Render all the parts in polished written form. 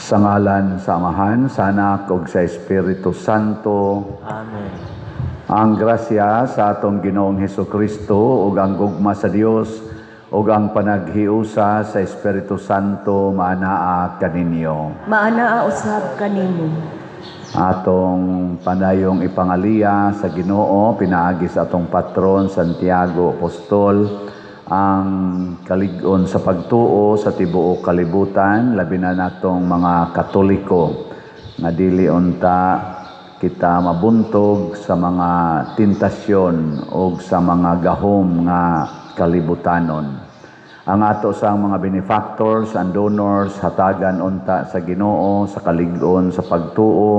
Sa ngalan sa Amahan, sa Anak, ug sa Espiritu Santo. Amen. Ang grasya sa atong Ginoong Hesus Kristo ug ang gugma sa Dios ug ang panaghiusa sa Espiritu Santo maanaa kaninyo. Maanaa usab kanimo. Atong panayong ipangaliya sa Ginoo pinaagi sa atong patron Santiago Apostol ang kalig-on sa pagtuo sa tibuok kalibutan, labi na natong mga Katoliko, nga dili unta kita mabuntog sa mga tentasyon o sa mga gahom nga kalibutanon. Ang ato sa mga benefactors and donors, hatagan unta sa Ginoo sa kalig-on sa pagtuo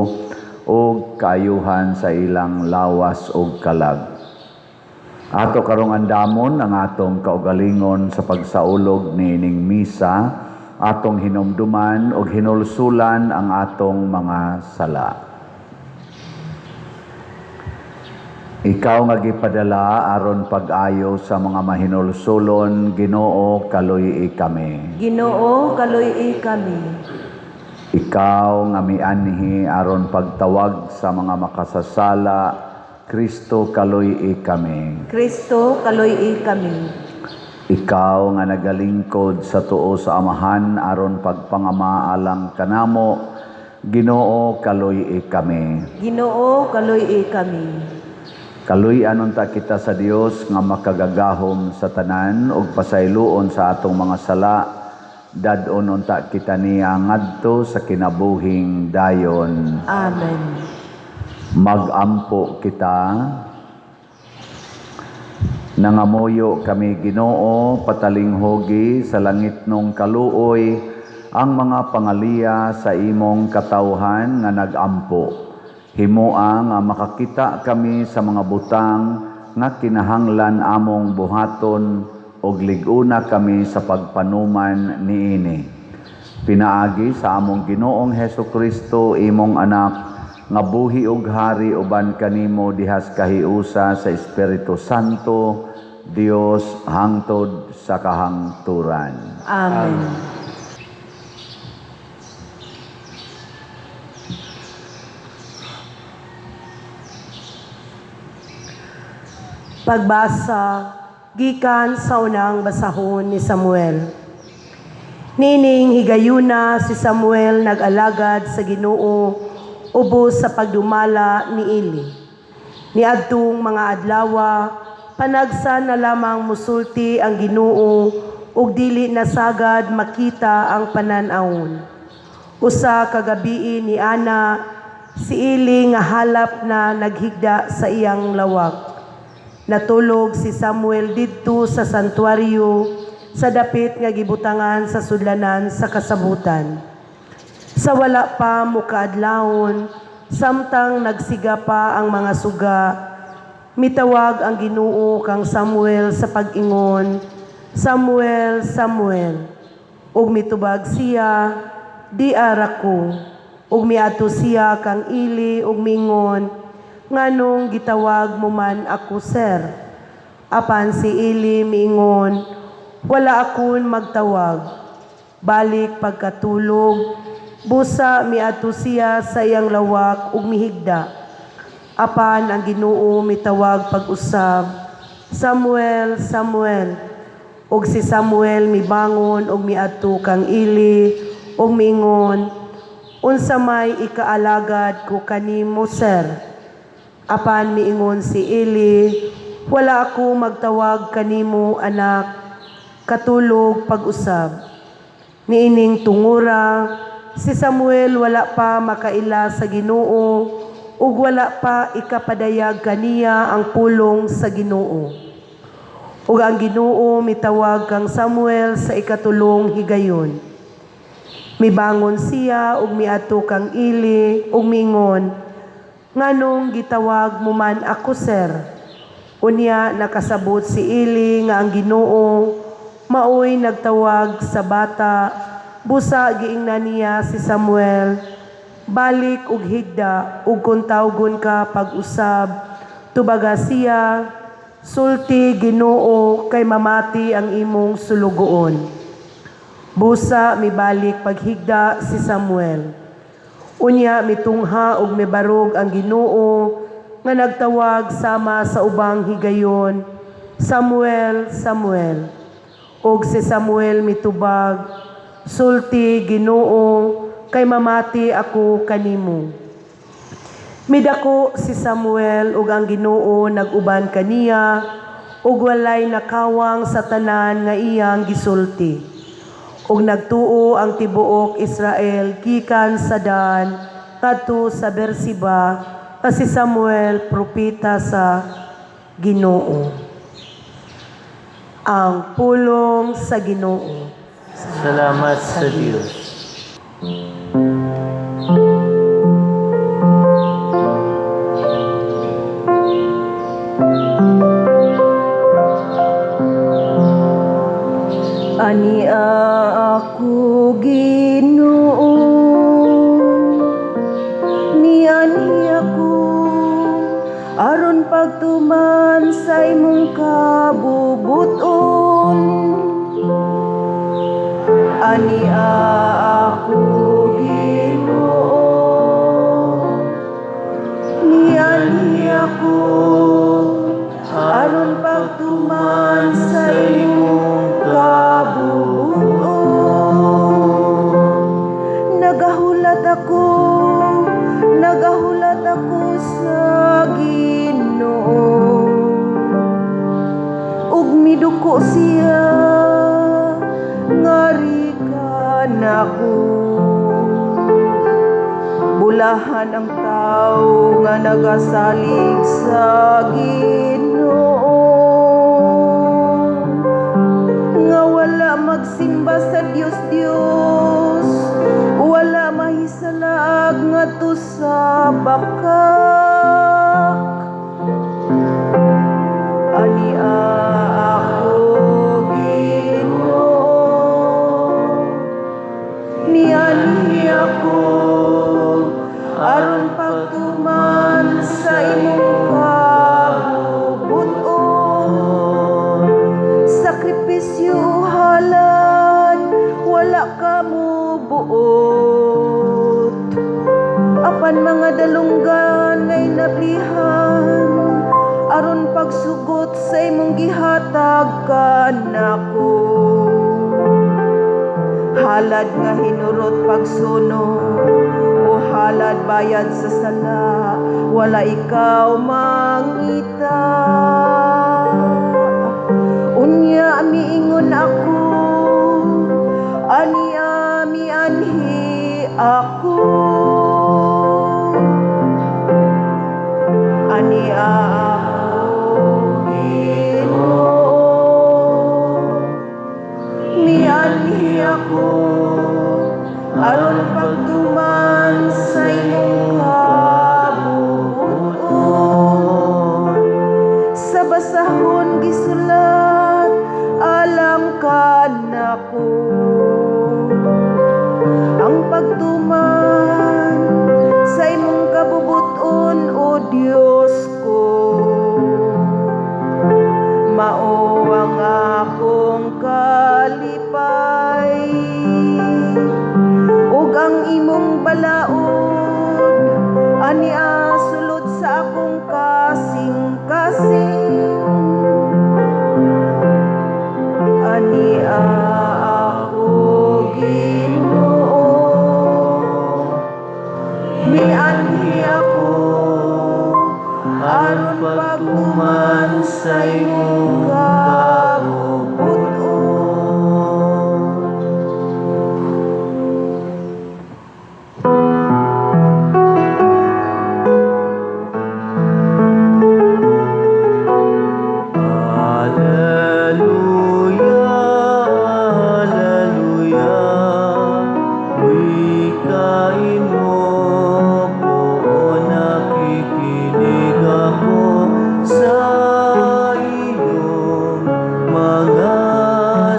ug kaayuhan sa ilang lawas ug kalag. Ato karong andamon ang atong kaugalingon sa pagsaulog niining misa, atong hinumduman ug hinulsulan ang atong mga sala. Ikaw nga gipadala aron pag-ayo sa mga mahinulsulon, Ginoo, kaluy-i kami. Ginoo, kaluy-i kami. Ikaw nga mianhi aron pagtawag sa mga makasasala, Kristo, kaluy-i kami. Kristo, kaluy-i kami. Ikaw nga nagalingkod sa tuo sa Amahan aron pagpangama alang kanamo, Ginoo, kaluy-i kami. Ginoo, kaluy-i kami. Kaluy-an unta kita sa Dios nga makagagahom sa tanan ug pasayloon sa atong mga sala, dad-on unta kita niya ngadto sa kinabuhing dayon. Amen. Magampo kita. Nangamuyo kami, Ginoo, patalinghugi sa langitnong kaluoy ang mga pangaliya sa imong katawhan nga nagampo. Himoa nga makakita kami sa mga butang nga kinahanglan among buhaton ug lig-una kami sa pagpanuman niini. Pinaagi sa among Ginoong Hesus Kristo, imong anak, nga buhi ug hari uban kanimo dihas kahiusa sa Espiritu Santo, Dios, hangtod sa kahangturan. Amen. Pagbasa gikan sa unang basahon ni Samuel. Nining higayuna si Samuel nag-alagad sa Ginoo ubos sa pagdumala ni Eli. Niadtong mga adlawa, panagsa na lamang musulti ang Ginoo ug dili na sagad makita ang panan-awon. Usa ka gabii ni ana si Eli nga halap na naghigda sa iyang lawak. Natulog si Samuel didto sa santuario sa dapit nga gibutangan sa sudlanan sa kasabutan. Sa wala pa mukaadlawon, samtang nagsiga pa ang mga suga, mitawag ang Ginoo kang Samuel sa pag-ingon, "Samuel, Samuel." Ug mitubag siya, "Di ara ko." Ug miadto siya kang Eli ug miingon, "Nganong gitawag mo man ako, sir?" Apan si Eli miingon, "Wala akon magtawag." Balik pagkatulog, busa miadto siya sa iyang lawak ug mihigda. Apan ang Ginoo mitawag pag-usab, "Samuel, Samuel." Ug si Samuel mibangon ug miadto kang Eli ug miingon, "Unsa may ikaalagad ko kanimo, sir?" Apan miingon si Eli, "Wala ako magtawag kanimo, anak, katulog pag-usab." Niining tungura, si Samuel wala pa makaila sa Ginoo ug wala pa ikapadayag kaniya ang pulong sa Ginoo. Ug ang Ginoo mitawag kang Samuel sa ikatulong higayon. Mibangon siya ug miadto kang Eli ug miingon, "Nganong gitawag mo man ako, sir?" Unya nakasabot si Eli nga ang Ginoo maoy nagtawag sa bata. Busa giingnan niya si Samuel, "Balik ug higda, ug kung tawgon ka pag-usab, tubaga siya, 'Sulti, Ginoo, kay mamati ang imong sulugoon.'" Busa mibalik paghigda si Samuel. Unya mitungha og mibarog ang Ginoo nga nagtawag sama sa ubang higayon, "Samuel, Samuel." Og si Samuel mitubag, "Sulti, Ginoo, kay mamati ako kanimo." Midako si Samuel ug ang Ginoo nag-uban kaniya ug walay nakawang sa tanan nga iyang gisulti. Ug nagtuo ang tibuok Israel gikan sa Dan kadto sa Berseba nga si Samuel propeta sa Ginoo. Ang pulong sa Ginoo. Salamat sa Diyos. Ania ako, Ginoo, nianhi ako aron pagtuman sa imong kabubuton. Ania ako, Ginoo, nianhi ako aron pagtuman sa imong kabubuton. Nagahulat ako, nagahulat ako sa Ginoo. Ug miduko siya ngari kanako. Bulahan ang tao nga nagasalig sa Ginoo, nga wala magsimba sa Dios Dios, wala mahisalaag ngadto sa bakak. Ania ako, Ginoo, nianhi ako aron pagtuman sa imong kabubuton. Sakripisyo o halad, wala ka mobuot. Apan mga dalunggan ay nablihan aron pagsugot sa imong gihatag kanako. Halad nga hinurot pagsunog o halad bayad sa sala, wala ikaw mangita. Unya miingon ako, ania mianhi ako. Ania ako, Ginoo, mianhi ako aron pagtuman sa imong kabubuton. Sa basahon gisulat alang kanako ang pagtuman sa imong kabubuton, O Dios ko. Mao ang akong kalipay ug ang imong balaod ania sulod sa akong kasing-kasing. Ania ako, Ginoo, mianhi ako aron pagtuman sa imong kabubuton. Alleluia, Alleluia, wikain mo po, nakikinig ako sa iyong mga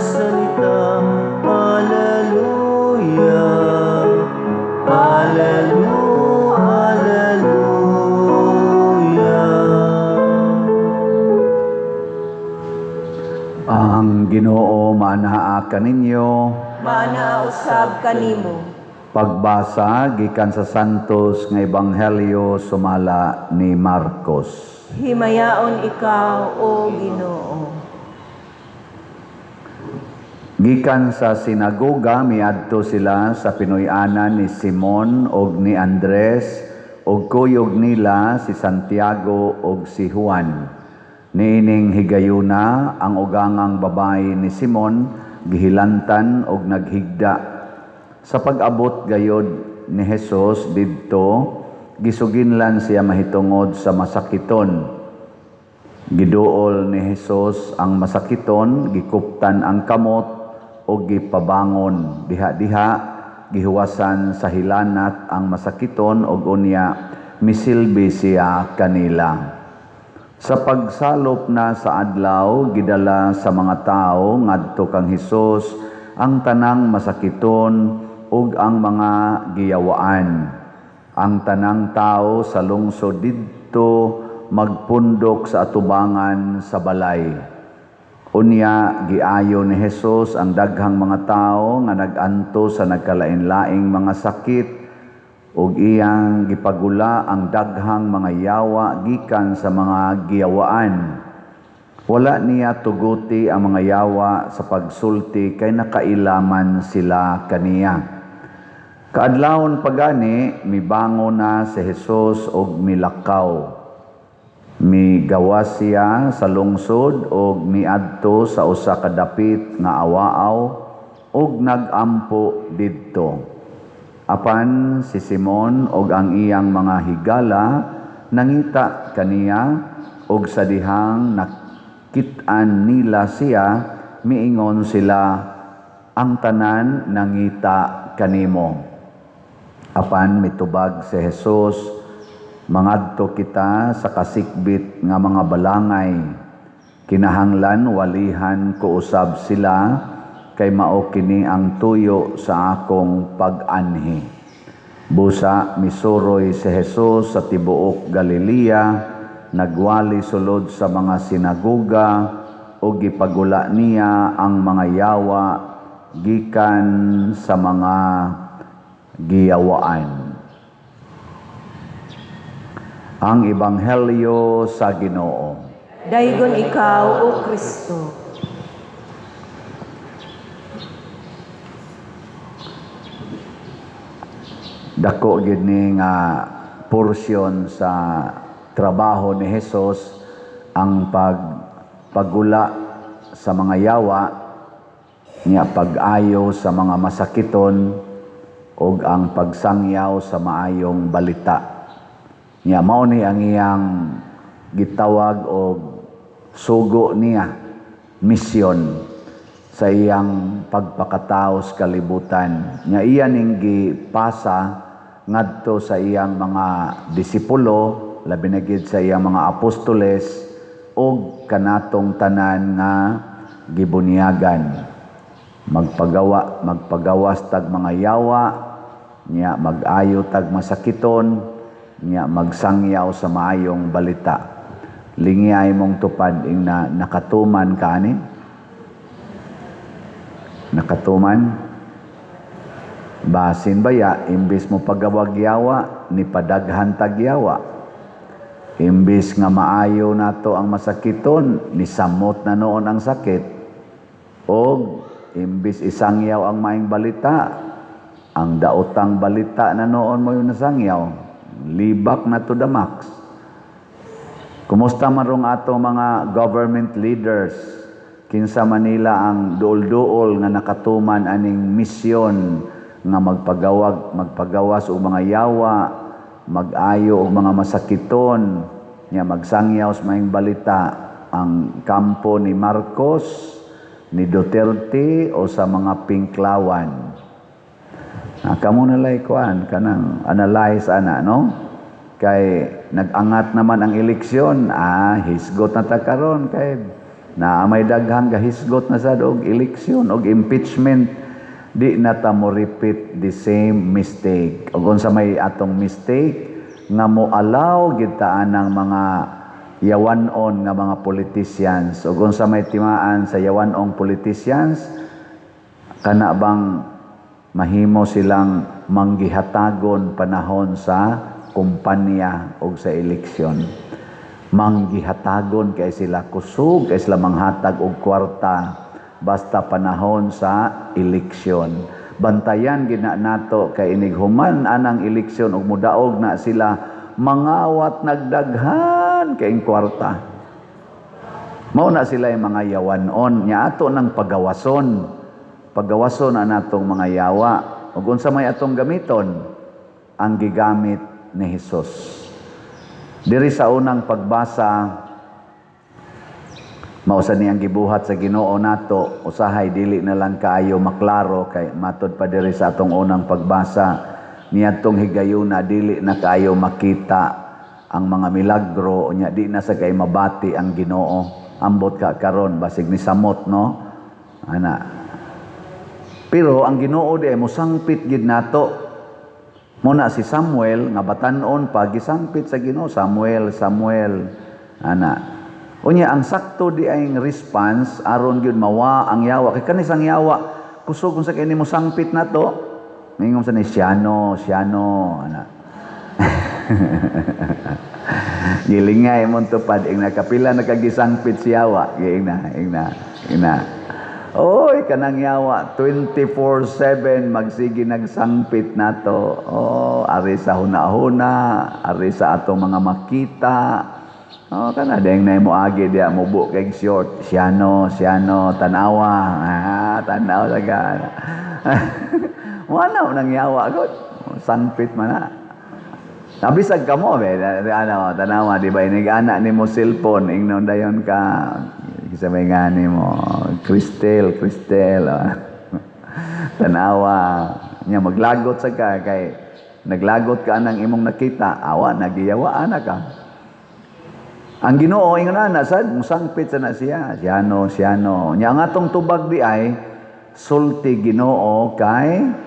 salita. Alleluia, Alleluia, Alleluia. Ang Ginoo maanaa kaninyo. Maanaa usab kanimo. Pagbasa gikan sa Santos nga Ebanghelyo sumala ni Marcos. Himayaon ikaw, O Ginoo. Gikan sa sinagoga miadto sila sa Pinoy-anan ni Simon og ni Andres og kuyog nila si Santiago og si Juan. Niining higayuna ang ugangang babayi ni Simon gihilantan og naghigda. Sa pag-abot gayod ni Jesus didto, gisuginlan siya mahitungod sa masakiton. Giduol ni Jesus ang masakiton, gikuptan ang kamot og gipabangon. Diha-diha gihuwasan sa hilanat ang masakiton og unya misilbi siya kanila. Sa pagsalop na sa adlaw, gidala sa mga tawo ngadto kang Hesus ang tanang masakiton ug ang mga giyawaan. Ang tanang tawo sa lungsod didto magpundok sa atubangan sa balay. Unya giayo ni Hesus ang daghang mga tawo nga nag-antos sa nagkalain-laing mga sakit ug iyang gipagula ang daghang mga yawa gikan sa mga giyawaan. Wala niya tuguti ang mga yawa sa pagsulti kay nakailaman sila kaniya. Kaadlawon pagani mibangon na si Hesus og milakaw. Migawas siya sa lungsod og miadto sa usa ka dapit nga awaaw og nagampo didto. Apan si Simon og ang iyang mga higala nangita kaniya og sa dihang nakit-an nila siya, miingon sila, "Ang tanan nangita kanimo." Apan mitubag si Jesus, "Mangadto kita sa kasikbit nga mga balangay. Kinahanglan walihan ko usab sila kay mao kini ang tuyo sa akong pag-anhi." Busa misuroy si Jesus sa tibuok Galilea, nagwali sulod sa mga sinagoga ug gipagula niya ang mga yawa gikan sa mga giyawaan. Ang Ebanghelyo sa Ginoo. Daygon ikaw, O Kristo. Dako gyud ni nga porsyon sa trabaho ni Hesus ang pagpagula sa mga yawa, niya pag-ayo sa mga masakiton ug ang pagsangyaw sa maayong balita. Niya mao ni ang iyang gitawag og sugo niya, misyon sa iyang pagpakatao sa kalibutan. Nya iya ning gipasa ngadto sa iyang mga disipulo, labi na gid sa iyang mga apostoles ug kanatong tanan nga gibunyagan. Magpagawas tag mga yawa, nya mag-ayo tag masakiton, nya magsangyaw sa maayong balita. Lingiyay mong tupad ing na nakatuman ka ani? Nakatuman? Basin baya, imbis mo pagawag yawa, ni padaghan tag yawa. Imbis nga maayo nato ang masakiton, ni samot na noon ang sakit. Og imbis isangyaw ang maayong balita, ang daotang balita na noon mo yung nasangyaw. Libak na to the max. Kumusta man rong ato mga government leaders? Kinsa man nila ang duol-duol nga nakatuman aning misyon nga magpagawas og mga yawa, mag-ayo og mga masakiton, nya magsangyaw sa maayong balita, ang kampo ni Marcos, ni Duterte o sa mga pinklawan. Kamo na lay kuan kanang analyze ana, no? Kay nag-angat naman ang eleksyon, hisgot na ta karon kay naa may daghang gahisgot na sad og eleksyon og impeachment. Di na ta mo repeat the same mistake. Og unsa may atong mistake nga mo allow gid ta anang mga yawan-on nga mga politicians, og unsa may timaan sa yawan-ong politicians, Kana bang mahimo silang manggihatagon panahon sa kumpanya o sa eleksyon. Manggihatagon kay sila, kusog kay sila manghatag og kwarta basta panahon sa eleksyon. Bantayan gina nato kay inig human anang eleksyon ug mudaog na sila, mangawat nagdaghan kay kwarta. Mao na sila yung mga yawanon nya ato ng pagawason. Pagawason na natong mga yawa. Ug unsa may atong gamiton? Ang gigamit ni Hesus. Diri sa unang pagbasa, mao sa niyang gibuhat sa Ginoo nato, usahay dili na lang kaayo maklaro kay matod pa diri sa atong unang pagbasa, niadtong higayuna dili na kaayo makita ang mga milagro nya di na sa kay mabati ang Ginoo. Ambot ka karon basig ni samot, no, ana. Pero ang Ginoo di ay mosangpit gid nato. Muna si Samuel nga batan-on pa, gisangpit sa Ginoo, "Samuel, Samuel," ana. Unya ang sakto di ay response aron gyud mawa ang yawa kay kanis ang yawa kusog kung sa kini mo sangpit nato, mingon sa ni siyano siyano, ana. Gilingay mo tupad ing nakapila nakagisangpit si yawa, giing na ing na ing na. Oy, kanang yawa 24/7 magsige nagsangpit nato. Oh, ari sa huna-huna, ari sa atong mga makita. Oh, kana deng na mo agi diya mubo kay short, siyano, siyano, tanawa. Ah, tanaw sa. Wala nang yawa gud. Sangpit man na. Nabisag ka mo, be, ano, tanawa, di ba, inig ana ni mo cellphone, ingnon dayon ka, sa may ngani mo, "Cristel, Cristel," oh. Tanawa, nya maglagot sa ka, kay naglagot ka nang imong nakita, awa, nagiyawa ana ka. Ang Ginoo ingon ana sad, musangpit sa na siya, siyano, siyano. Nya ang atong tubag di ay sulti Ginoo kay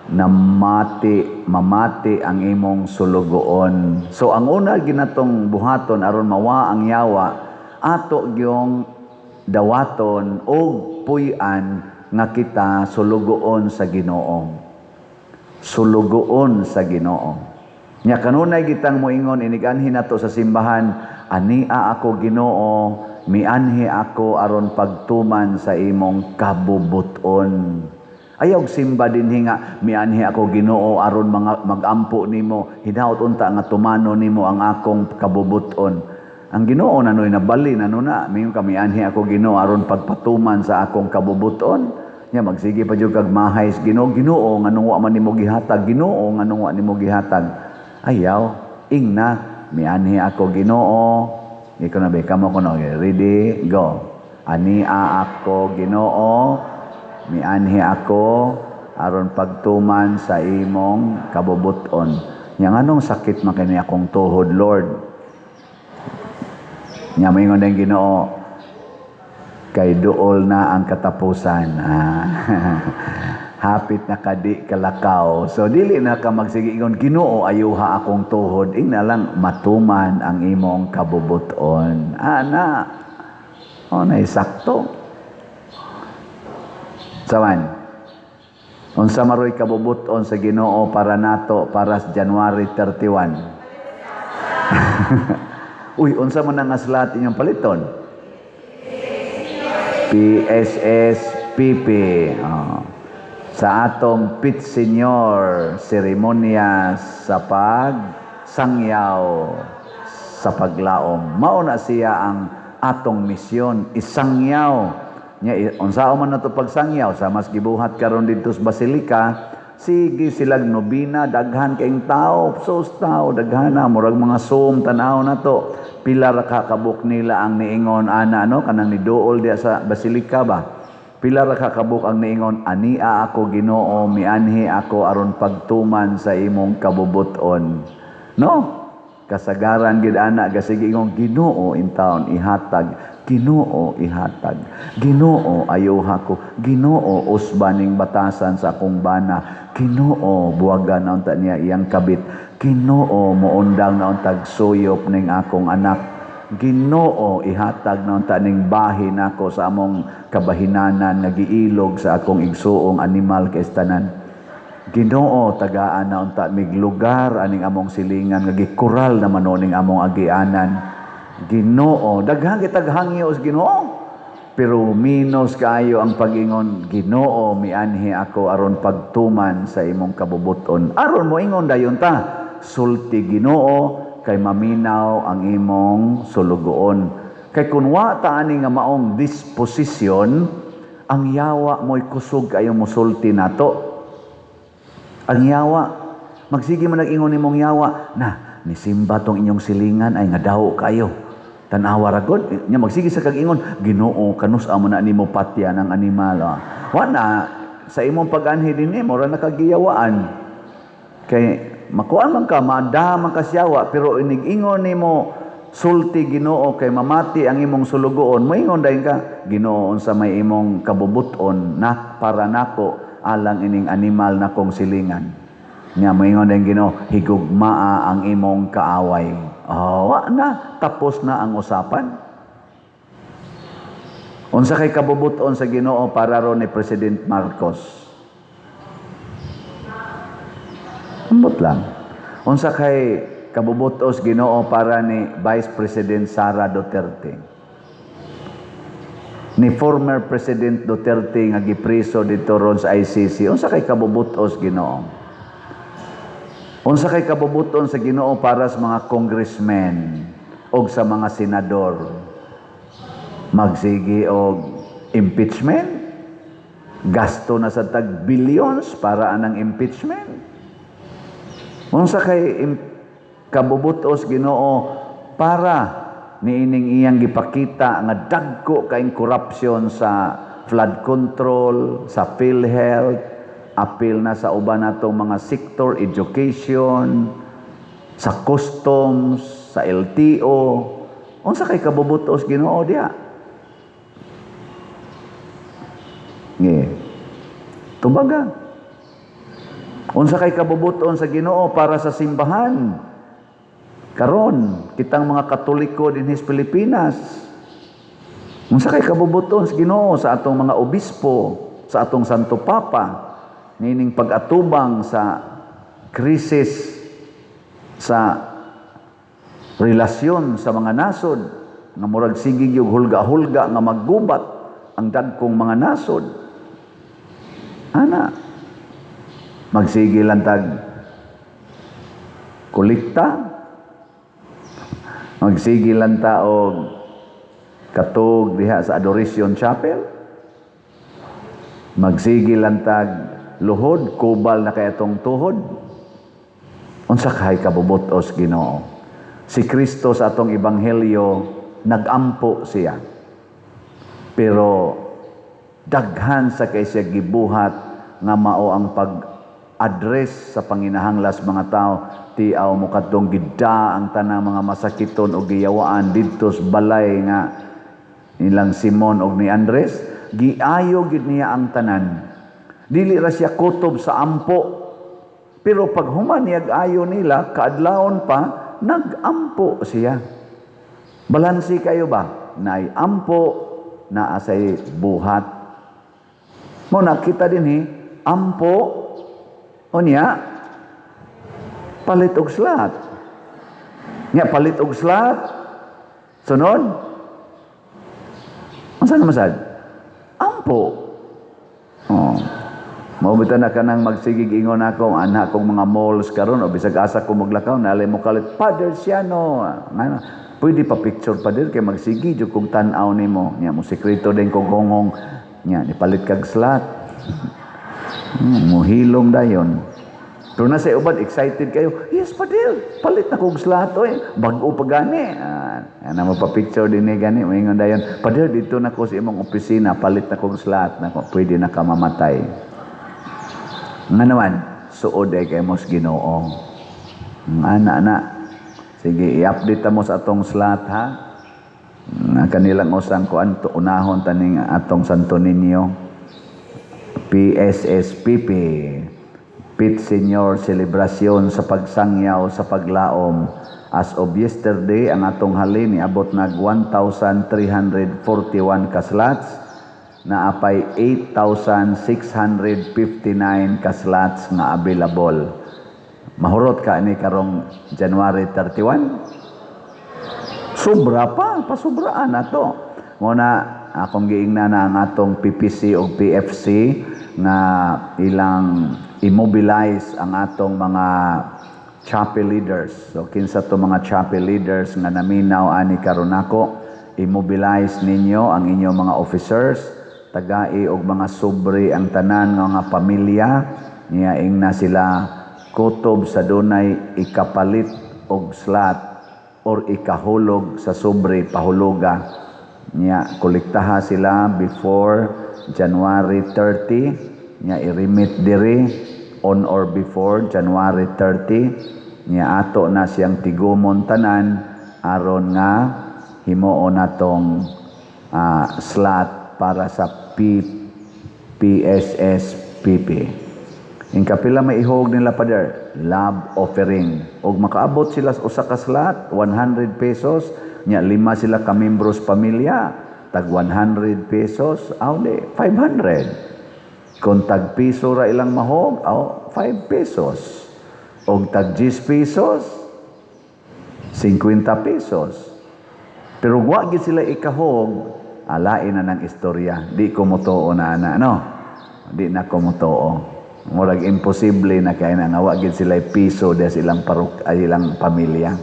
namati, mamati ang imong sulugoon. So ang una ginatong buhaton aron mawa ang yawa, ato gyung dawaton og puy-an nga kita sulugoon sa Ginoo. Sulugoon sa Ginoo. Nya kanunay gitang moingon iniganhi nato sa simbahan, "Ania ako, Ginoo, mianhi ako aron pagtuman sa imong kabubuton." Ayaw simba dinhi nga mianhi ako, Ginoo, aron mga magampo nimo, hinaot unta nga tumano nimo ang akong kabubuton. Ang Ginoo nanoy nabali nano na, mingon ka mianhi ako, Ginoo, aron pagpatuman sa akong kabubuton. Nya magsige pa jud kag mahay sa Ginoo, "Ginoo, nganong wa man nimo gihatag? Ginoo, nganong wa nimo gihatag?" Ayaw, ingna, "Mianhi ako, Ginoo." Ikaw na ba, kamo kuno, ready, go. "Ania ako, Ginoo, mianhi ako aron pagtuman sa imong kabubuton. Nya nganong sakit man kini akong tuhod, Lord?" Nya moingon din Ginoo, kay duol na ang katapusan. Ah. Hapit na kadi kalakaw. So dili na ka magsige ingon, "Ginoo, ayuha akong tuhod." Ingna lang, "Matuman ang imong kabubuton." Ana. O na sakto. Sawan. Unsa maroy kabubuton sa Ginoo para nato para sa January 31? Uy, unsa man ang slot inyong paliton? PSSPP. Oh. Sa atong Pit Señor seremonya sa pagsangyaw sa paglaom. Mao na siya ang atong misyon, isangyaw. Nya unsaon man nato pagsangyaw sa mas gibuhat karon didto sa Basilika, sige silag nobina, daghan kaayong tao, sus tao, daghan na, murag mga Zoom tan-aw na to. Pila ra ka kabuk nila ang niingon ana, no, kanang niduol diya sa Basilika ba. Pila ra ka kabuk ang niingon, "Ania ako, Ginoo, mianhi ako aron pagtuman sa imong kabubuton." No? Kasagaran gid ana gasige ingon, "Ginoo, intawon ihatag, Ginoo ihatag, Ginoo ayuha ko, Ginoo usba ning batasan sa akong bana, Ginoo buwagan na unta niya iyang kabit, Ginoo moundang na untag suyop ning akong anak." Ginoo, ihatag na unta ning bahin nako sa among kabahinanan nga giilog sa akong igsuong animal kay tanan. Ginoo, tagaan na unta mig lugar aning among silingan nga gikural naman ning among agianan. Ginoo, daghan kitag hangyo sa Ginoo. Pero minos kaayo ang pag-ingon, "Ginoo, mianhi ako aron pagtuman sa imong kabubuton." Aron mo ingon dayon ta, "Sulti, Ginoo, kay maminaw ang imong sulugoon." Kay kun wa ta ani nga maong disposisyon, ang yawa mo'y kusog kayo musulti nato. Ang yawa, magsige man nag-ingon nimong yawa, "Na, nisimba tong inyong silingan ay nga daw kayo. Tanawa ra gud." Nya magsige sa kag ingon, "Ginoo, kanus amo na nimo patyan ang animal?" Ah. Wa na sa imong pag-anhi dinhi, mura na kagiyawaan. Kay makuan man ka, maada man ka siyawa, pero inig-ingon nimo, "Sulti, Ginoo, kay mamati ang imong sulugoon," moingon dayon ka, "Ginoo, unsa may imong kabubuton na para nako alang ining animal na kong silingan?" Nya moingon dayon Ginoo, "Higugmaa ang imong kaaway." Oh, wa na, tapos na ang usapan. Unsa kay kabubuton sa Ginoo para ron ni President Marcos? Ambot lang. Unsa kay kabubutos Ginoo para ni Vice President Sara Duterte? Ni former President Duterte nga gipriso dito ron sa ICC, unsa kay kabubutos Ginoo? Unsa kay kabubuton sa Ginoo para sa mga congressmen og sa mga senador? Magsige og impeachment? Gasto na sa tag billions para anang impeachment? Unsa kay kabubutos Ginoo para niining iyang gipakita nga dagko kaing corruption sa flood control, sa PhilHealth, apil na sa uban natong mga sector, education, sa customs, sa LTO? Unsa kay kabubutos Ginoo diha? Nge. Tubaga. Unsa kay kabubuton sa Ginoo para sa simbahan? Karon, kitang mga Katoliko dinhi sa Pilipinas. Unsa kay kabubuton sa Ginoo sa atong mga obispo, sa atong Santo Papa, nining pag-atubang sa krisis sa relasyon sa mga nasod nga murag sige gyud hulga-hulga nga maggubat ang dagkong mga nasod? Ana, magsige lang tag kolekta, magsige lang ta og katog diha sa Adoration Chapel, magsige lang tag luhod, kubal na kay atong tuhod. Unsa kay kabubutos Ginoo? Si Kristo sa atong ebanghelyo, nagampo siya, pero daghan sa kay siya gibuhat nga mao ang pag-address sa panginahanglas mga tao. Tiaw mo kadtong gida ang tanang mga masakiton o giyawaan didto sa balay nga nilang Simon og ni Andres, giayo gid niya ang tanan. Dili ra siya kutob sa ampo, pero pag human niyag ayo nila, kaadlawon pa nagampo siya. Balansi kayo ba? Naay ampo, naa say buhat. Mo nakita din hi, ampo, unya, palit og slot. Nya palit og slot, sunod, unsa naman sad? Ampo. Oh. Mao bitaw na kanang magsigig ingon ako, anak kong mga malls karon o bisag asa ko maglakaw, nalay mo kalit, "Father Siano, ngano, pwede pa picture, Father, kay magsigi jud kong tan-aw nimo." Nya mo sekreto din kong honghong, nya nipalit kag slot. Muhilom dayon. Pero nasa uban, excited kayo. "Yes, Father, palit na kong slot, oy. Bag-o pa gani." Ah, ana mo pa picture din eh, gani. Moingon dayon, "Father, dito na ko sa imong opisina, palit na kong slot." Nako, pwede na ka mamatay. Nga naman, suod ay kay mos Ginoo. Ana, ana. Sige, i-update mo sa atong slot, ha? Nga kanilang usang kuan, unahon taning atong Santo Niño. PSSPP. Pit Senior celebration sa pagsangyaw sa paglaom. As of yesterday, ang atong halin niabot nag 1,341 ka slots, naapay 8,659 ka slots nga available. Mahurot ka ani karong January 31? Sobra pa, pasubraan na to. Muna, akong giingna na ang atong PPC o PFC nga ilang immobilize ang atong mga chapel leaders. So kinsa to mga chapel leaders nga naminaw ani karon nako, immobilize ninyo ang inyong mga officers, tagai og mga sobre ang tanan nga mga pamilya niya, ingna sila kutob sa dunay ikapalit og slot or ikahulog sa sobre, pahuluga niya. Kolektaha sila before January 30 niya, i-remit diri on or before January 30 niya, ato na siyang tigumon tanan aron nga himuon natong slot para sa PPSSPP. In kapila maihog nila, Pader? Love offering. Og makaabot sila sa usa ka slot, 100 pesos, nya lima sila ka membros pamilya, tag 100 pesos, aw di 500. Kung tag piso ra ilang mahog, aw 5 pesos. Og tag 10 pesos, 50 pesos. Pero wa gid sila ikahog, alain na ng istorya. Di ko motuo na ana, no? Di na ko motuo. Murag imposible na kay na nga wa gid sila piso diha sa ilang parok ay ilang pamilya.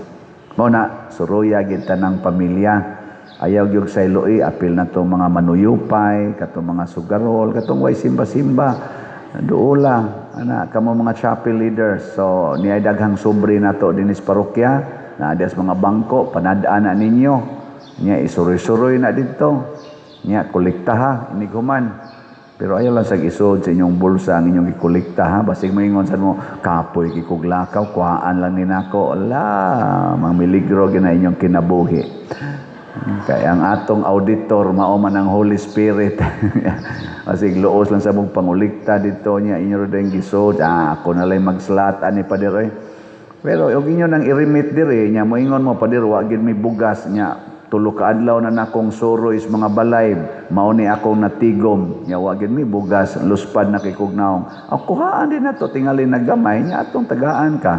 Mao na suruya gid tanang pamilya. Ayaw gyud sa iloy, apil na tong mga manuyupay, katong mga sugarol, katong way simba-simba. Duola ana kamo mga chapel leaders. So niay daghang sobre nato dinis parokya, naa diha sa mga bangko, panad-an na ninyo. Nya isuroy-suroy na didto. Nya kolektaha inighuman. Pero ayaw lang sa isod sa inyong bulsa ang inyong gikolekta ha. Basig maingon sa mo, kapoy kog lakaw, kuhaan lang ni nako. Ala, mga miligro gina inyong kinabuhi. Kaya ang atong auditor mao man ang Holy Spirit. Basig luos lang sa mong pangulikta dito niya inyo rin gisod. Ah, ako na lang mag-slot ani, pader eh. Pero og inyo nang i-remit diri nya, moingon mo, "Pader, wa gid may bugas nya, tulo ka adlaw na nakong suroy sa mga balay, mao ni akong natigom nya, wa gid may bugas, luspad na kay kog naong." Aw, kuhaan din nato tingali naggamay nya, atong tagaan ka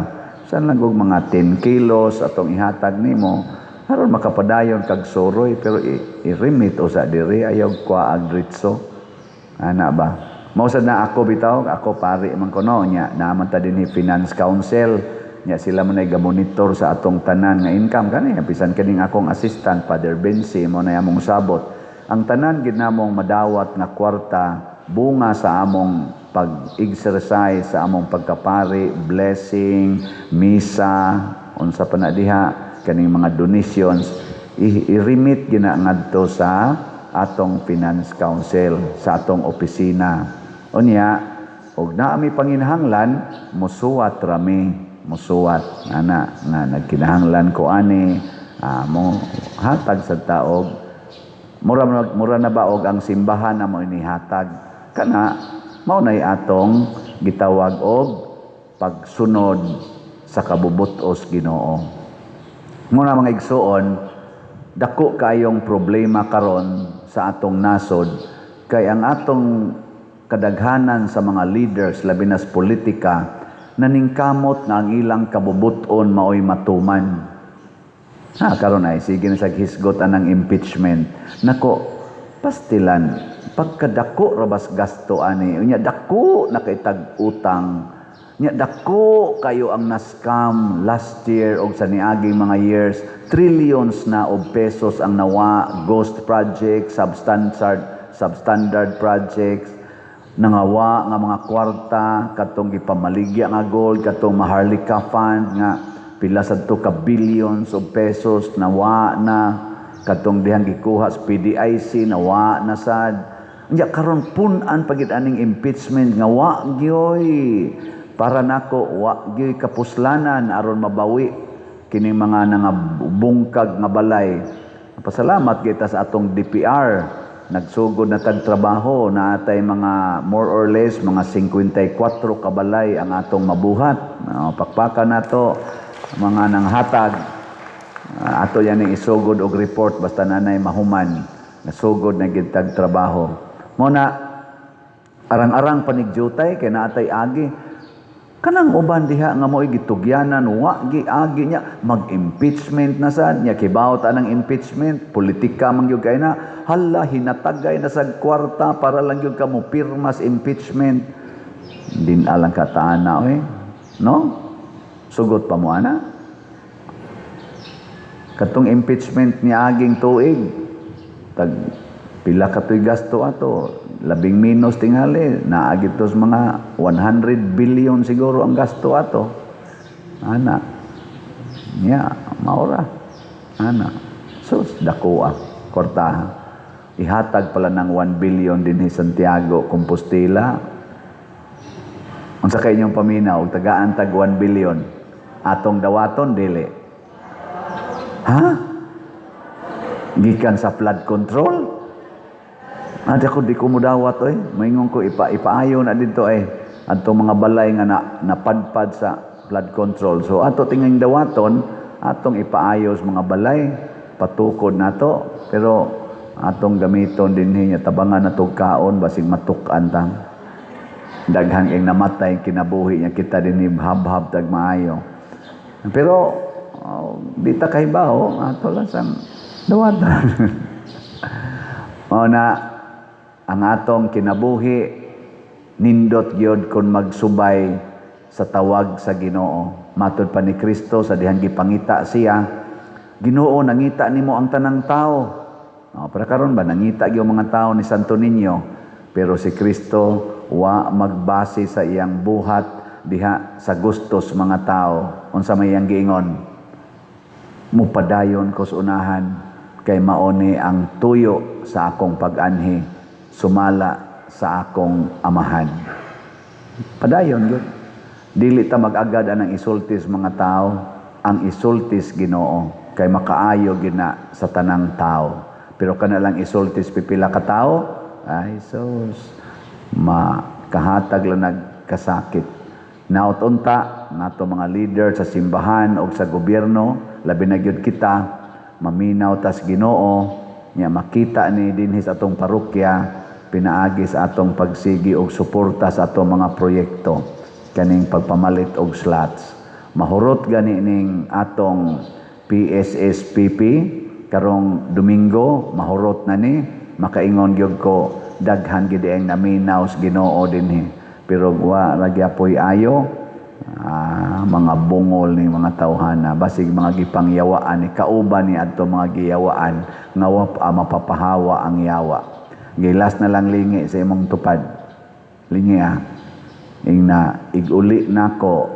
san lang og mga 10 kilos atong ihatag nimo aron makapadayon kag suroy, pero i-remit usa diri, ayaw kuha diretso ana ba. Mao sad na ako bitaw, ako pari man ko no nya, naa man ta dinhi Finance Council nya, sila man ay gamonitor sa atong tanan nga income kani, bisan kaning akong assistant, Father Bensi, mo na among sabot ang tanan gid namong madawat nga kwarta bunga sa among pag-exercise sa among pagkapari, blessing, misa, unsa pa na diha, kaning mga donations, i-remit gina ngadto sa atong Finance Council sa atong opisina. Unya og naa mi panginahanglan, musuwat rami, musuwat ana nga nagkinahanglan ko ani, mo hatag sa taog, mura mura na ba og ang simbahan na mo inihatag kana. Mao nay atong gitawag og pagsunod sa kabubut-os Ginoo. Muna mga igsuon, dako kayong problema karon sa atong nasod kay ang atong kadaghanan sa mga leaders, labi na sa politika, naningkamot nga ang ilang kabubuton maoy matuman. Ha, karon ay sige na sa hisgot anang impeachment. Nako, pastilan, pagkadako rabas gasto ani, unya dako na kay tag utang. Nya dako kayo ang na-scam last year og sa niaging mga years, trillions na og pesos ang nawa, ghost projects, substandard substandard projects, nangawa nga mga kwarta, katong gipamaligya nga gold, katong Maharlika Fund nga pila sad to ka billions of pesos nawa na, katong dihang gikuha sa PDIC nawa na sad. Unya karon pun-an pagid aning impeachment nga wa gyoy, para nako wa gyoy kapuslanan aron mabawi kining mga nangabungkag nga balay. Pasalamat kita sa atong DPR. Nagsugod na tag trabaho na atay mga more or less mga 54 kabalay ang atong mabuhat. No, pakpakan nato mga nanghatag. Ato yan ang isugod og report basta nanay mahuman. Nasugod na gid tag trabaho. Mo na arang-arang panigjutay kay naatay agi. Kanang uban diha nga mo'y gitugyanan, wa gi-agi niya, mag-impeachment na sad niya, kibaw ta ng impeachment, politika man gyud kay na, hala, hinatagay na sa kwarta para lang gyud ka mo pirmas impeachment. Din alang ka taana oy. No? Sugot pa mo ana. Katong impeachment ni aging tuig, tag pila ka tuig gasto ato, labing minus tingali, naagi to sa mga 100 billion siguro ang gasto ato. Ana. Nya, maura. Ana. Sus, dako ah, kwartaha. Ihatag pala ng 1 billion din ni Santiago, Compostela. Unsa kay inyong paminaw, tagaan tag 1 billion. Atong dawaton dili. Ha? Gikan sa flood control? Ate ako di ko mudawat oy. Maingon ko ipaayo na dito ay atong mga balay nga na, napadpad sa flood control. So ato tingang dawaton, atong ipaayos mga balay, patukod nato, pero atong gamiton dinhi nya tabangan nato kaon basig matuk-an ta. Daghang ing namatay kinabuhi niya kita dinhi habhab tag maayo. Pero oh, di ta kahibaw, ato lang sang dawatan. Mao na ang atong kinabuhi nindot gyud kon magsubay sa tawag sa Ginoo. Matod pa ni Kristo sa dihang gipangita siya, Ginoo, nangita nimo ang tanang tao. Oh, para karon ba nangita gyud mga tao ni Santo Niño, pero si Kristo wa magbase sa iyang buhat diha sa gustos mga tao. Unsa may iyang giingon? Mupadayon ko sa unahan kay maoni ang tuyo sa akong pag-anhi sumala sa akong amahan. Padayon gyud. Dili ta mag-agad anang isultis mga tao, ang isultis Ginoo kay makaayo gina sa tanang tao. Pero kana lang isultis pipila ka tao, ay sus, makahatag lang nagkasakit. Naot unta nato mga leader sa simbahan o sa gobyerno, labi na gyud kita, maminaw tas Ginoo, nya makita ni dinhi sa atong parokya, pinaagi sa atong pagsigi og suporta sa atong mga proyekto kaning pagpamalit og slots. Mahurot gani ning atong PSSPP karong Domingo, mahurot na ni, makaingon gyud ko daghan gid ang naminaw sa Ginoo dinhi. Pero wa ra gyapoy ayo, mga bungol ni mga tawhana, basig mga gipangyawaan ni kauban ni adto mga giyawaan nga wa pa mapapahawa ang yawa. Gilas na lang lingi sa imong tupad. Lingi ah. Ing na iguli nako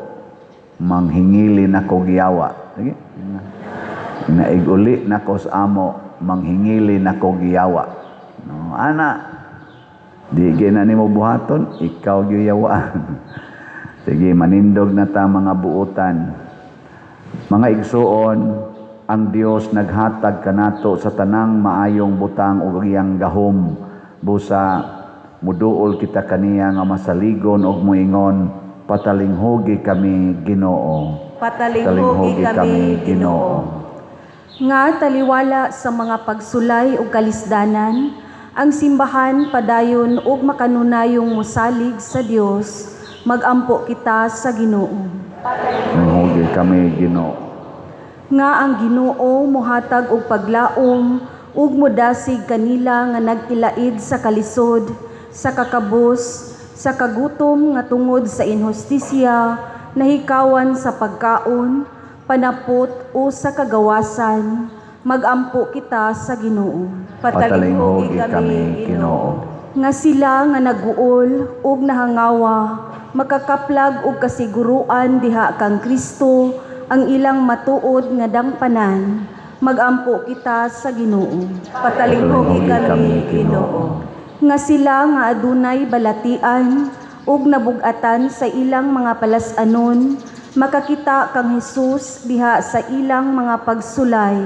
manghingili nako giyawa. Sige. Ing na iguli nako sa amo manghingili nako giyawa. No, ana di gina nimo buhaton, ikaw giyawaan. Sige, manindog na ta mga buutan. Mga igsuon, ang Dios naghatag kanato sa tanang maayong butang ug iyang gahom. Busa muduol kita kaniya nga masaligon og muingon, patalinghugi kami Ginoo. Patalinghugi kami, Ginoo. Nga taliwala sa mga pagsulay ug kalisdanan, ang simbahan padayon ug makanunayong mosalig sa Dios, magampo kita sa Ginoo. Patalinghugi kami Ginoo. Nga ang Ginoo mohatag og paglaom ug modasig kanila nga nagtilaid sa kalisod, sa kakabos, sa kagutom nga tungod sa inhustisya, nahikawan sa pagkaon, panapot o sa kagawasan, magampo kita sa Ginoo. Patalinghugi kami Ginoo. Nga sila nga naguol ug nahangawa, makakaplag og kasiguruan diha kang Kristo ang ilang matuod nga dangpanan, magampo kita sa Ginoo. Patalinghugi kami, Ginoo. Nga sila nga adunay balatian ug nabugatan sa ilang mga palas-anon, makakita kang Hesus diha sa ilang mga pagsulay,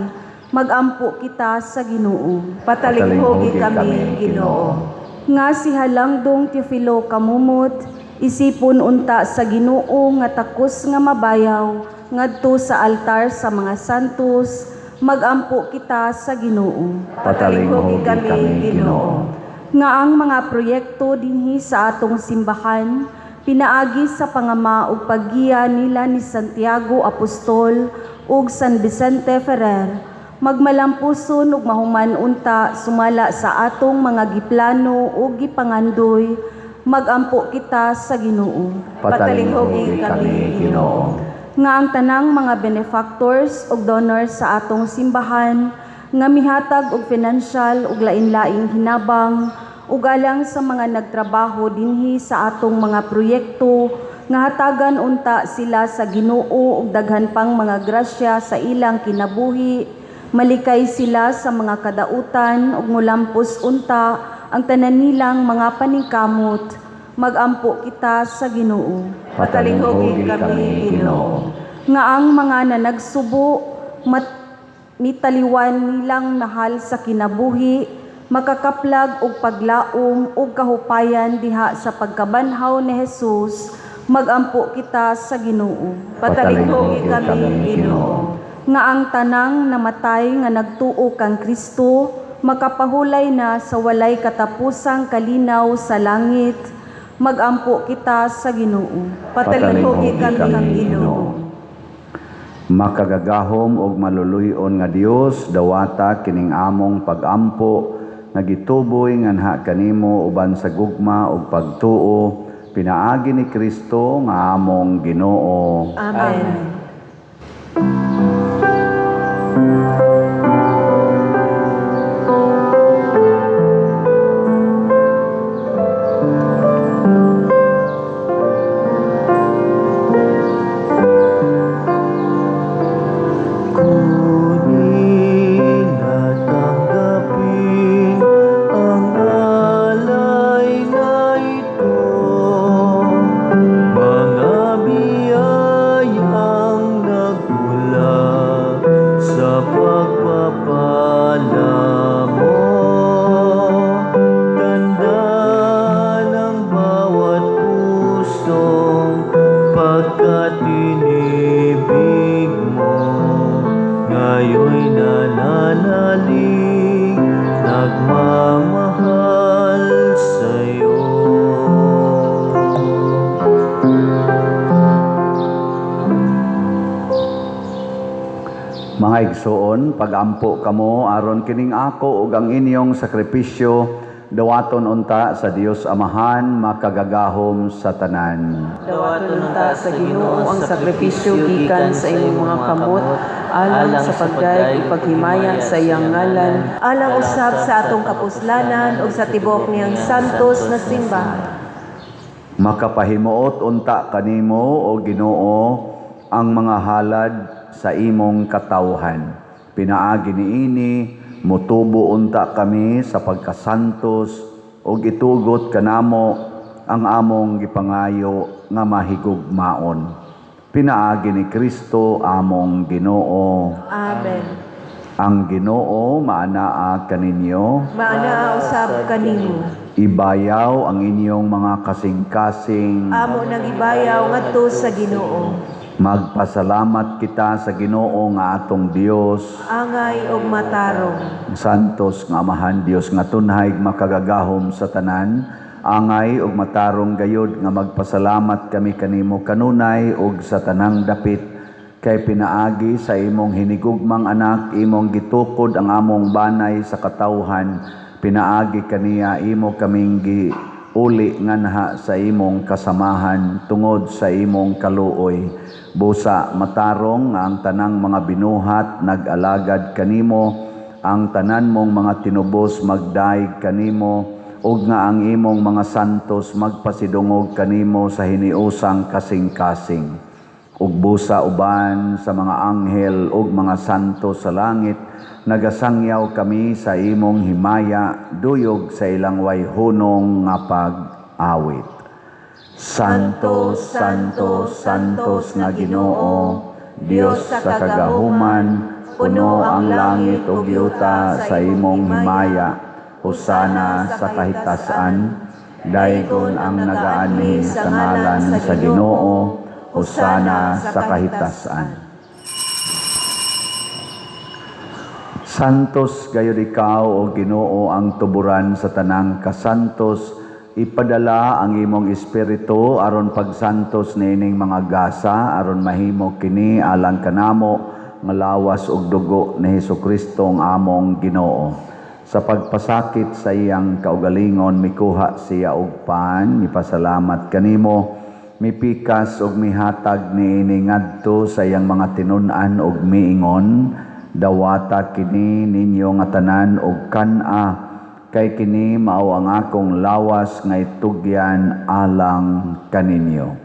Magampo kita sa Ginoo. Patalinghugi kami, Ginoo. Nga si Halangdong Teofilo Camomot, isipon unta sa Ginoo nga takos nga mabayaw ngadto sa altar sa mga santos, magampo kita sa Ginoo. Patalinghugi kami, Ginoo. Nga ang mga proyekto dinhi sa atong simbahan pinaagi sa pangama ug paggiya nila ni Santiago Apostol ug San Vicente Ferrer magmalampuson ug mahuman unta sumala sa atong mga giplano ug gipangandoy, magampo kita sa Ginoo. Patalinghugi kami, Ginoo. Nga ang tanang mga benefactors ug donors sa atong simbahan nga mihatag og financial ug lain-laing hinabang ug alang sa mga nagtrabaho dinhi sa atong mga proyekto nga hatagan unta sila sa Ginoo og daghan pang mga grasya sa ilang kinabuhi, malikay sila sa mga kadautan ug mulampos unta ang tanan nilang mga paningkamot, magampo kita sa Ginoo. Patalinghugi kami, Ginoo. Nga ang mga nanagsubo mitaliwan nilang mahal sa kinabuhi, makakaplag og paglaom ug kahupayan diha sa pagkabanhaw ni Jesus, magampo kita sa Ginoo. Patalinghugi kami, Ginoo. Nga ang tanang namatay nga nagtuo kang Kristo makapahulay na sa walay katapusang kalinaw sa langit, magampo kita sa Ginoo. Patalinghugi kami, Ginoo. Makagagahom og maluluy-on nga Dios, dawata kining among pagampo nga gituboy nganha kanimo uban sa gugma ug pagtuo pinaagi ni Kristo nga among Ginoo. Amen. Kunin at tanggapin ang alay na ito, mga biyayang nagmula sa pagpapala mo. Tanda ng bawat pusong pagkatinibig mo, ngayon'y nananalig, nagmamahal sa'yo. Mga igsoon, pagampo kamo aron kining ako ug ang inyong sakripisyo dawaton unta sa Dios Amahan makagagahom sa tanan. Dawaton unta sa Ginoo ang sakripisyo gikan sa imong mga kamot alang sa pagdayeg ug paghimaya sa iyang ngalan, Alang usab sa atong kapuslanan ug sa tibok niyang santos nga simbahan. Makapahimuot unta kanimo o Ginoo ang mga halad sa imong katawhan. Pinaagi niini motubo unta kami sa pagkasantos ug itugot kanamo ang among gipangayo nga mahigugmaon. Pinaagi ni Kristo among Ginoo. Amen. Ang Ginoo maanaa kaninyo. Maanaa usab kanimo. Ibayaw ang inyong mga kasing-kasing. Amo nang ibayaw ngadto sa Ginoo. Magpasalamat kita sa Ginoo nga atong Dios. Angay ug matarong. Santos nga Amahan Dios nga tunhay makagagahom sa tanan, angay ug matarong gayod nga magpasalamat kami kanimo kanunay ug sa tanang dapit, kay pinaagi sa imong hinigugmang anak imong gitukod ang among banay sa katawhan, pinaagi kaniya imo kaming giuli nganha sa imong kasamahan tungod sa imong kaluoy. Busa matarong nga ang tanang mga binuhat nag-alagad kanimo, ang tanan mong mga tinubos magdaig kanimo, ug nga ang imong mga santos magpasidungog kanimo sa hiniusang kasing-kasing. Ug busa uban sa mga anghel ug mga santo sa langit, nagasangyaw kami sa imong himaya, duyog sa ilang wayhunong nga pag-awit. Santo, Santo, Santos nga Ginoo, Dios sa kagahuman, puno ang langit ug yuta sa imong himaya. Hosana sa kahitasan. Daygon ang nagaanhi sa ngalan sa Ginoo. Hosana sa kahitasan. Santos gayud ikaw, o Ginoo, ang tuburan sa tanang kasantos. Ipadala ang imong espiritu aron pagsantos niining mga gasa, aron mahimo kini alang kanamo nga lawas ug dugo ni Hesukristo ang among Ginoo. Sa pagpasakit sa iyang kaugalingon, mikuha siya og pan, mipasalamat kanimo, mipikas ug mihatag niini ngadto sa iyang mga tinun-an ug miingon: "Dawata kini ninyo nga tanan og kan-a, kay kini mao ang akong lawas nga itugyan alang kaninyo."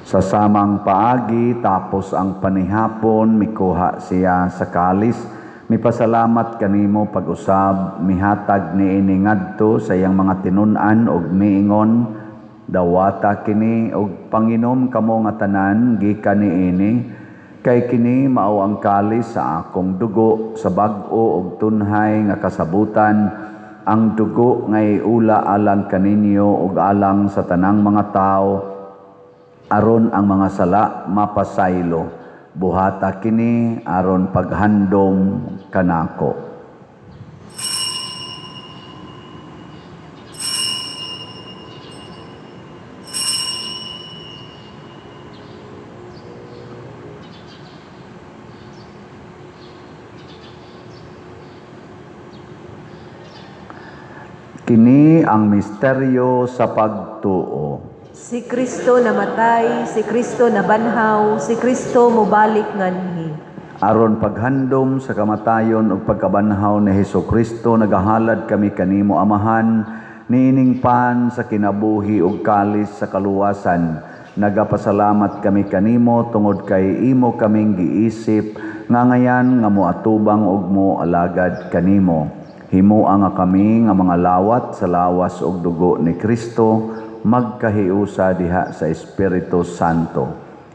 Sa samang paagi, tapos ang panihapon, mikuha siya sa kalis, mipasalamat kanimo pag-usab, mihatag niini ngadto sa iyang mga tinun-an ug miingon: "Dawata kini ug panginom kamo nga tanan gikan niini, kay kini mao ang kalis sa akong dugo sa bag-o ug tunhay nga kasabutan, ang dugo nga iula alang kaninyo ug alang sa tanang mga tawo, aron ang mga sala mapasaylo. Buhata kini aron paghandom kanako." Kini ang misteryo sa pagtuo. Si Kristo namatay, si Kristo nabanhaw, si Kristo mobalik nganhi. Aron paghandom sa kamatayon ug pagkabanhaw ni Hesukristo, nagahalad kami kanimo, Amahan, niining pan sa kinabuhi ug kalis sa kaluwasan. Nagapasalamat kami kanimo tungod kay imo kaming giisip nga ngayan nga moatubang ug moalagad kanimo. Himoa nga kami nga mga lawat sa lawas ug dugo ni Kristo, magkahiusa diha sa Espiritu Santo.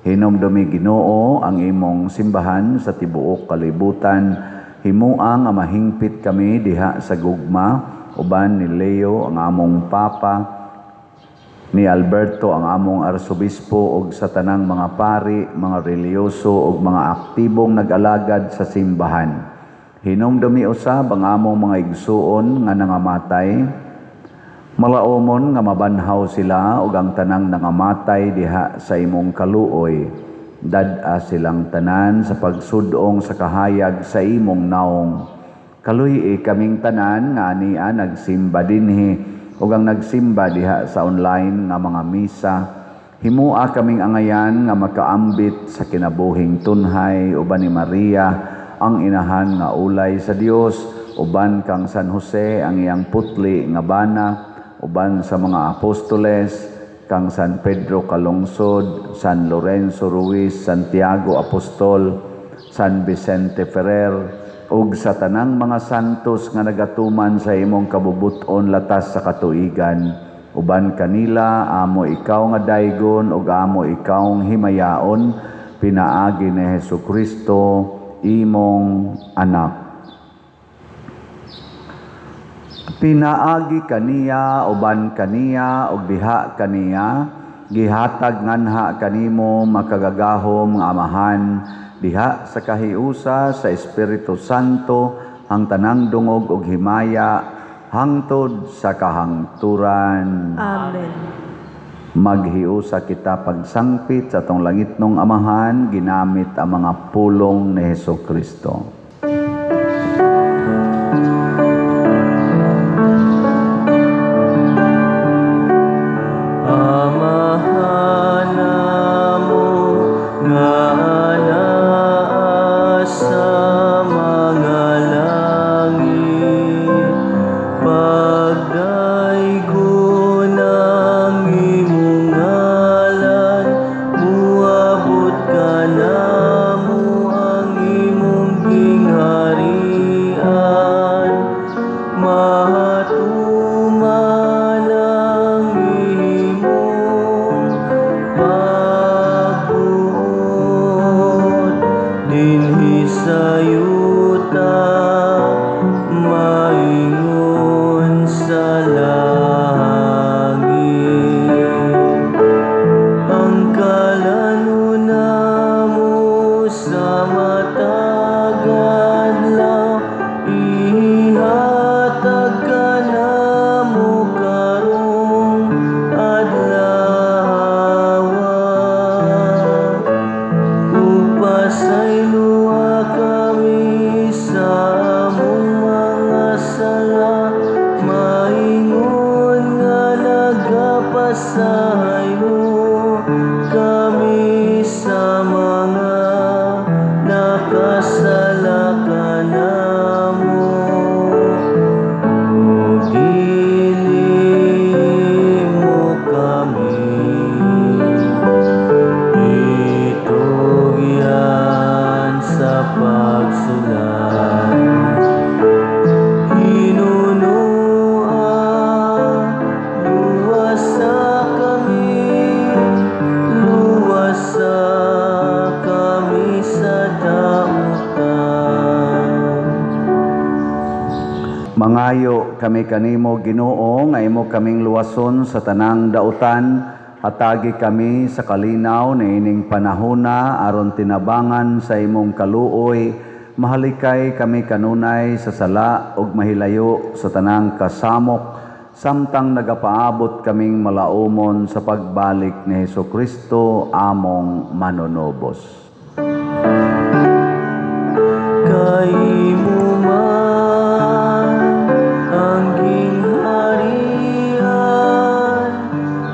Hinumdumi, Ginoo, ang imong simbahan sa tibuok kalibutan. Himoa nga mahingpit kami diha sa gugma uban ni Leo ang among Papa, ni Alberto ang among Arsobispo, ug sa tanang mga pari, mga relihiyoso ug mga aktibong nag-alagad sa simbahan. Hinumdumi usab ang among mga igsuon nga nangamatay. Malaomon nga mabanhaw sila ug ang tanang nangamatay diha sa imong kaluoy. Dad-a silang tanan sa pagsudong sa kahayag sa imong naong. Kaluy-i kaming tanan nga ania nagsimba dinhi ug ang nagsimba diha sa online nga mga misa. Himoa kaming angayan nga makaambit sa kinabuhing tunhay uban ni Maria ang inahan nga ulay sa Dios, uban kang San Jose ang iyang putli nga bana, uban sa mga apostoles, kang San Pedro Calungsod, San Lorenzo Ruiz, Santiago Apostol, San Vicente Ferrer, ug sa tanang mga santos nga nagatuman sa imong kabubuton latas sa katuigan. Uban kanila amo ikaw nga daygon ug amo ikaw himayaon, pinaagi ni Hesukristo imong anak. Pinaagi kaniya, uban kaniya, ug diha kaniya, gihatag nganha kanimo makagagahom nga Amahan, diha sa kahiusa sa Espiritu Santo, ang tanang dungog ug himaya hangtod sa kahangturan. Amen. Maghiusa kita pagsangpit sa atong langitnong Amahan, ginamit ang mga pulong ni Hesukristo. Amahan namo nga naa sa mga langit, pagdaygon ang imong ngalan, Nagapangayo kami kanimo, Ginoo, nga imo kaming luwason sa tanang dautan. Hatagi kami sa kalinaw niining panahona aron tinabangan sa imong kaluoy, mahalikay kami kanunay sa sala ug mahilayo sa tanang kasamok samtang nagapaabot kaming malaumon sa pagbalik ni Hesukristo among manunubos. Kay imo man ang gingharian,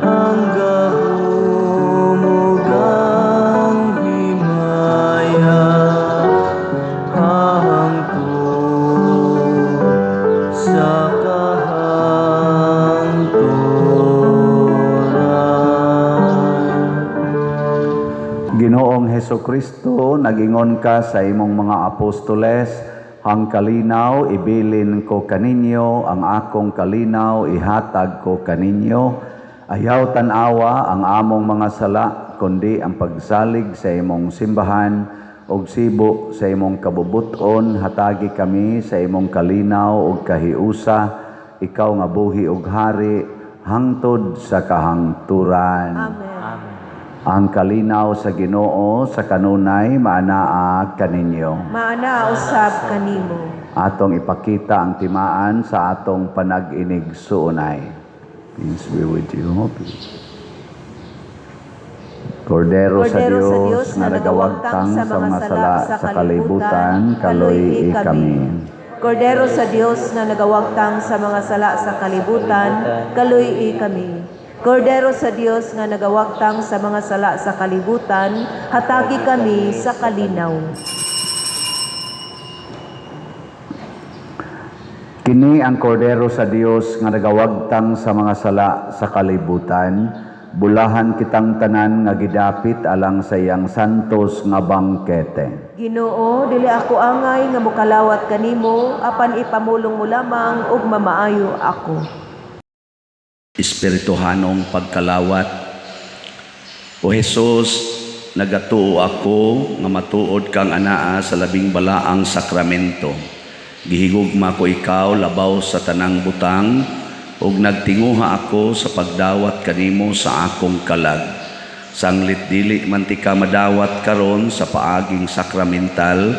ang gahom ug ang himaya, hangtod sa kahangturan. Ginoong Hesukristo, nagingon ka sa imong mga apostoles, "Ang kalinaw ibilin ko kaninyo, ang akong kalinaw ihatag ko kaninyo." Ayaw tan-awa ang among mga sala, kundi ang pagsalig sa imong simbahan ug sibo sa imong kabubuton, hatagi kami sa imong kalinaw ug kahiusa, ikaw nga buhi ug hari hangtod sa kahangturan. Amen. Ang kalinaw sa Ginoo sa kanunay maanaa kaninyo. Maanaa usab kanimo. Atong ipakita ang timaan sa atong panag-inigsuonay. Peace be with you. Kordero sa Kordero Dios nga nagawagtang sa mga sala sa kalibutan, kaluy-i kami. Kordero sa Dios nga nagawagtang sa mga sala sa kalibutan, kaluy-i kami. Kordero sa Dios nga nagawagtang sa mga sala sa kalibutan, hatagi kami sa kalinaw. Kini ang Kordero sa Dios nga nagawagtang sa mga sala sa kalibutan. Bulahan kitang tanan nga gidapit alang sa iyang santos nga bangkete. Ginoo, dili ako angay nga mokalawat kanimo, apan ipamulong mo lamang ug mamaayo ako. Espirituhanong pagkalawat. O Jesus, nagatuo ako nga matuod kang anaa sa labing balaang sakramento. Gihigugma ko ikaw labaw sa tanang butang ug nagtinguha ako sa pagdawat kanimo sa akong kalag. Sanglit dili man tika madawat karon sa paaging sakramental,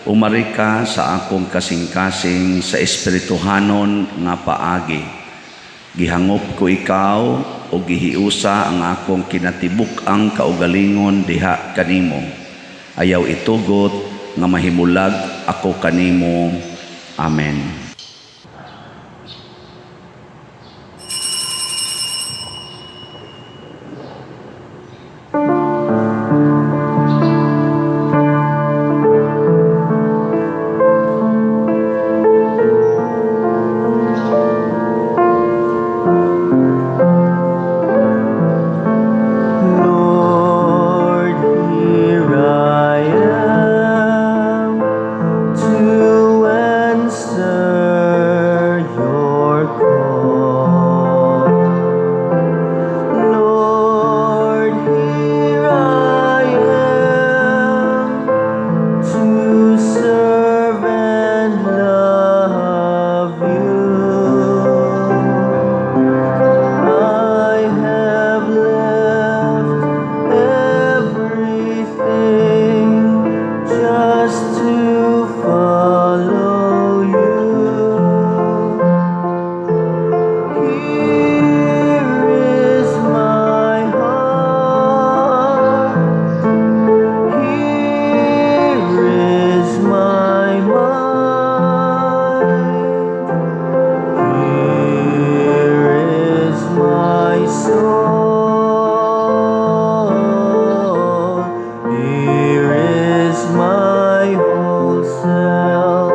umari ka sa akong kasing-kasing sa espirituhanon nga paagi. Gihangop ko ikaw o gihiusa ang akong kinatibuk-ang kaugalingon diha kanimo. Ayaw itugot nga mahimulag ako kanimo. Amen. Lord, here I am to answer your call. Lord, here I am to serve and love you. I have left everything just to follow you. Here is my heart. Here is my mind. Here is my soul. Here is my whole self.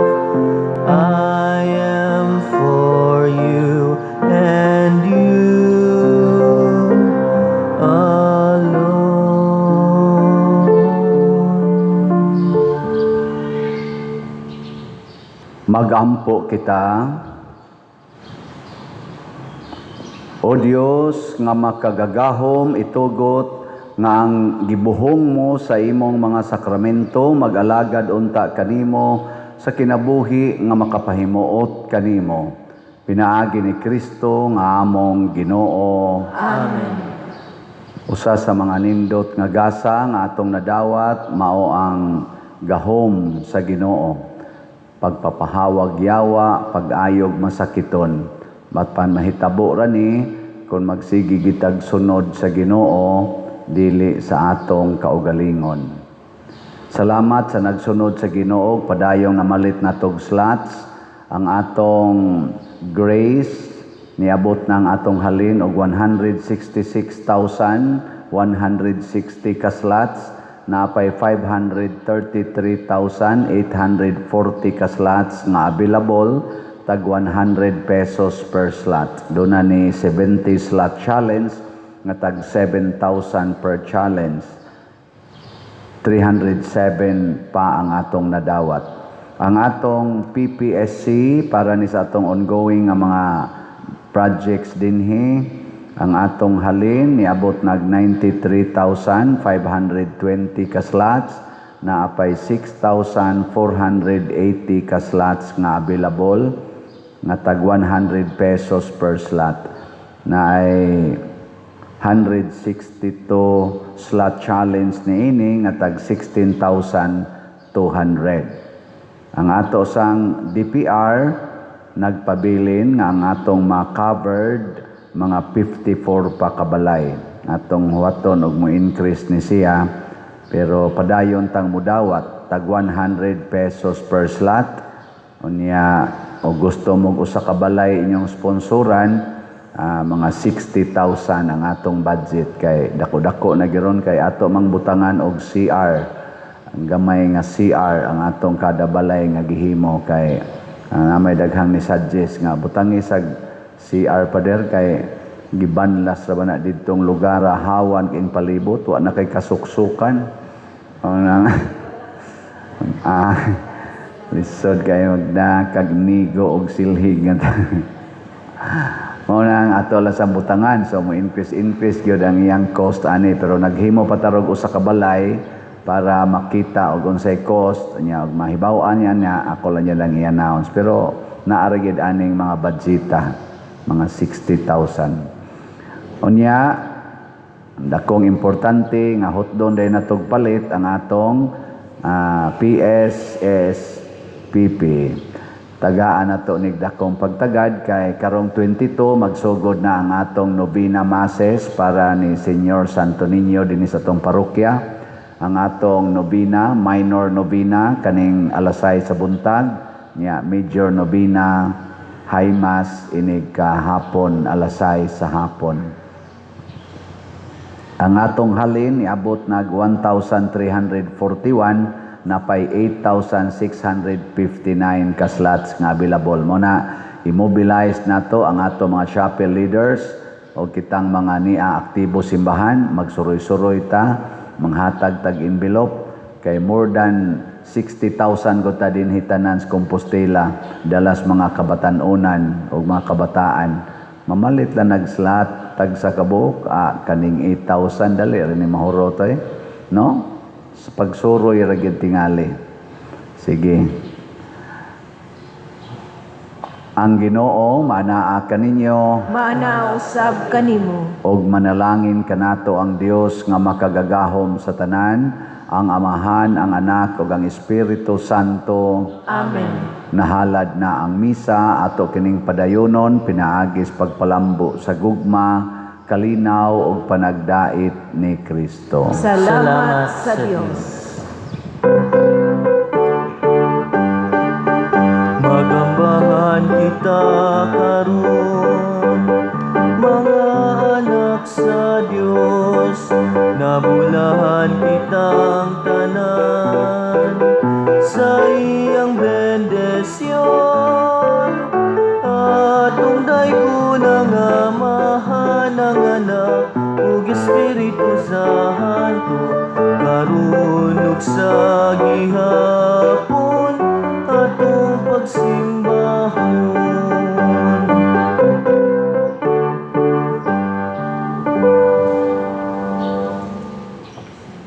I am for you and you alone. Magampo kita. O Dios nga makagagahom, itugot nga ang gibuhong mo sa imong mga sakramento mag-alagad unta kanimo sa kinabuhi nga makapahimuot kanimo. Pinaagi ni Kristo nga among Ginoo. Amen. Usa sa mga nindot nga gasa nga atong nadawat mao ang gahom sa Ginoo. Pagpapahawag yawa, pag-ayog masakiton. Matpan mahitabo ra ni kung magsige gitag sunod sa Ginoo dili sa atong kaugalingon. Salamat sa nagsunod sa Ginoo, padayong namalit natog slots ang atong grace. Niabot na ang atong halin og 166,160 ka slots, napay 533,840 ka slots nga available, tag 100 pesos per slot. Doon na ni 70 slot challenge nga tag 7,000 per challenge. 307 pa ang atong nadawat. Ang atong PPSC para ni sa atong ongoing nga mga projects dinhi, ang atong halin niabot nag 93,520 ka slots, naapay 6,480 ka slots nga available nga tag 100 pesos per slot, na ay 162 slot challenge niini nga tag 16,200. Ang ato sang DPR nagpabilin nga ang atong ma-covered mga 54 pa kabalay. Atong huwaton og mo increase ni siya, pero padayon tang mudawat tag 100 pesos per slot. Unya o gusto mo usa ka balay inyong sponsoran, mga 60,000 ang atong budget kay dako-dako na giron kay ato mang butangan og CR, ang gamay nga CR ang atong kada balay nga gihimo, kay may daghang ni suggest nga butangi sag CR, pader, kay gibanlas ra ba na didtong lugar, hawan king palibot, wa na kay kasuksukan. Ang lisod kayo magna kagnigo og silhig nga. Mao na ang ato lang sa butangan, so mo increase increase gyud ang iyang cost ani, pero naghimo pa tarog usa ka balay para makita og unsay cost niya og mahibaw-an niya niya ako lang niya lang i-announce, pero naa ra gyud aning mga budgeta, mga 60,000. Unya dakong importante nga hotdon day natog palit ang atong PSSPP. Tagaan nato nig dakong pagtagad kay karong 22 magsugod na ang atong novena masses para ni Senyor Santo Niño dinhi sa atong parokya. Ang atong novena, minor novena kaning alas 6 sa buntag, nya major novena, high mass inig kahapon alas 6 sa hapon. Ang atong halin niabot nag 1,341, napay 8,659 ka slots nga available. Mo na immobilize nato ang ato mga chapel leaders o kitang mga nia aktibo simbahan, magsuroy-suroy ta, manghatag tag envelope kay more than 60,000 ko ta dinhi tanan sa Compostela, dalas mga kabatan-onan o mga kabataan. Mamalit lang nag-slot tag sa kabuok, kaning 8,000 dali rin ni mahurot eh. No? Sa pagsuroy ra gyud tingali. Sige. Ang Ginoo maanaa kaninyo. Maanaa usab kanimo. Og manalangin kanato ang Dios nga makagagahom sa tanan, ang Amahan, ang Anak ug ang Espiritu Santo. Amen. Nahalad na ang misa, ato kining padayonon pinaagis pagpalambo sa gugma, kalinaw ug panagdait ni Kristo. Salamat sa Dios. Magambahan kita karon, mga anak sa Dios, nabulahan kitang tanan sa iyang bendisyon. Atong daygon ang Amahan, ang Anak ug Espiritu Santo, karon ug sa gihapon.